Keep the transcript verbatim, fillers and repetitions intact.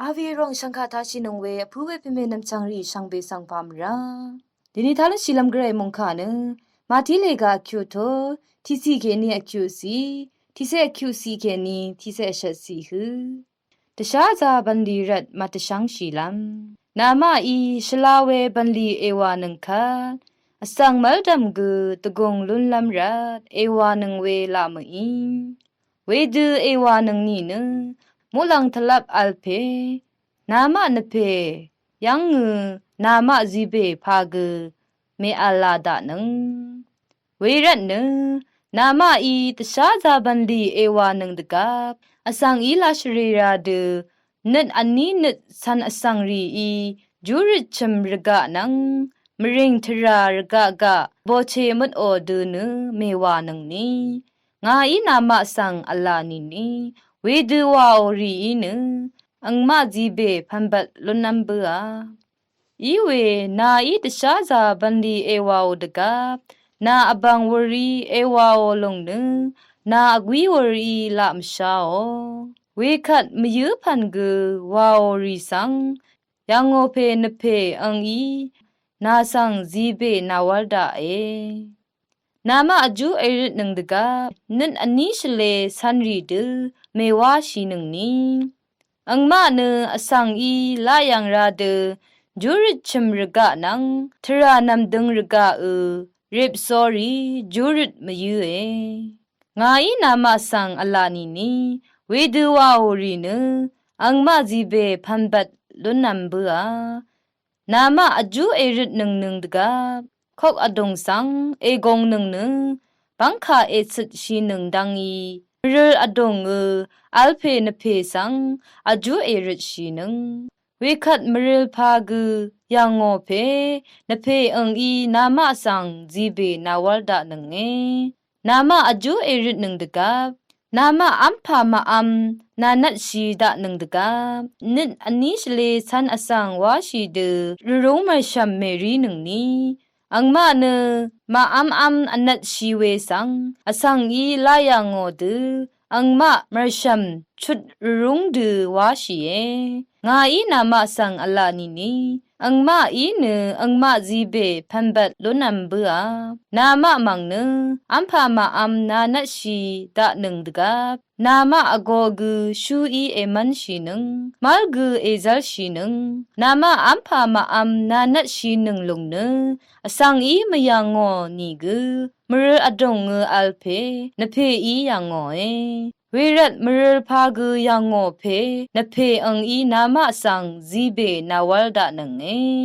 Avi rong shvngkà tashì nøng we vpǿ we pvme nvmchvng rì shvngbe svng pà mvrá. Dini talv́ng shìlv́m gvray mungkà nø Mati lèga vkyuq to, tiqciq kèní vkyuq ciq, tiqcé vkyuq ciq kèní tiqcé vshvt ciq hø. Dvsházā bv̀nlì rvt màdvshv́ngshìlv́m. Namaqí shvla we bv̀nlì èwà nøng kvt, vsvng mv́ldv̀m gø dvgùng lúnlv́m rvt èwà nøng we laq mø̀í. Wedø èwà nøng nìnø, muqlàng tvlvp vl pè, namaq nvpè, yv́ngø namaq zibè pà gø mèv̀lá daqnøng. Wervtnø, namaqí dvsházā bv̀nlì èwà nøng dvgvp, vsvng í laq shvrera dø, nøt vní nøt cv̄n vsvng rìí, júrøt chø̀m rvgaq nvng, mvrìng tvrà rvgaq gaq, boche møtò dø nø, mèwà nøngni. Ngàí namaq svng v̀lá nìni, wedø wàò rìí nø, angmaq zibè pv̀nbvt lúnv́m bǿà. Iwe, nàí dvsházā bv̀nlì èwàò dvgvp, nà vbv̀ng wùrí èwàò lùng nø, nà vgwí wùrí laq mvsháò. Wekvt mvyǿ pv̀n gø wàò rì svng, yv̀ngò pè nvpè angí, nà svng zibè nàwv́l daqe. Namaq vjú èrøtnøng dvgvp, nøt vní shvlē cv̄nrì dø mèwáshìnøngni. Angmaq nø vsvng í laq yv̀ng ra dø, júrøt chø̀m rvgaq nvng, tvrà nv̀mdøng rvgaq ø, rip sórí, júrøt mvyǿe. Ngàí namaq svng v̀lá nìni, wedø wàò rì nø, angmaq zibè pv̀nbvt lúnv́m bǿà. Namaq vjú èrøtnøng nøng dvgvp, kok vdùng svng ègòngnøng nø, bv́ngkà ècøtshìnøng dvngí, mvrøl vdùng ø, vl pè nvpè svng, vjú èrøtshìnøng. Wekvt mvrøl pà gø, yv̀ngò pè, nvpè angí namaq svng zibè nàwv́l daqnønge. Namaq vjú èrøtnøng dvgvp, namaq v́mpà màvm, nànvtshì daqnøng dvgvp, nøt vní shvlē cv̄n vsvng wáshì dø, rvrúng mv̀rshv̀m mèrínøngni, angmaq nø, màvmvm vnvtshì we svng, vsvng í laq yv̀ngò dø, angmaq mv̀rshv̀m chut rvrúng dø wáshìe. Ngàí namaq svng v̀lá nìni, angmaqí nø, angmaq zibè pv̀nbvt lúnv́m bǿà. Namaq mv̀ng nø, v́mpà màvm nànvtshì daqnøng dvgvp. Namaq vgō gø shúí èmv́nshìnøng, mv́l gø èzv́lshìnøng. Namaq v́mpà màvm nànvtshìnøng lùng nø, vsvng í mvyv̀ngò nìgø, mvrøl vdùng ø vl pè, nvpèí yv̀ngòe. Wervt mvrøl pà gø yv̀ngò pè, nvpè angí namaq svng zibè nàwv́l daqnønge.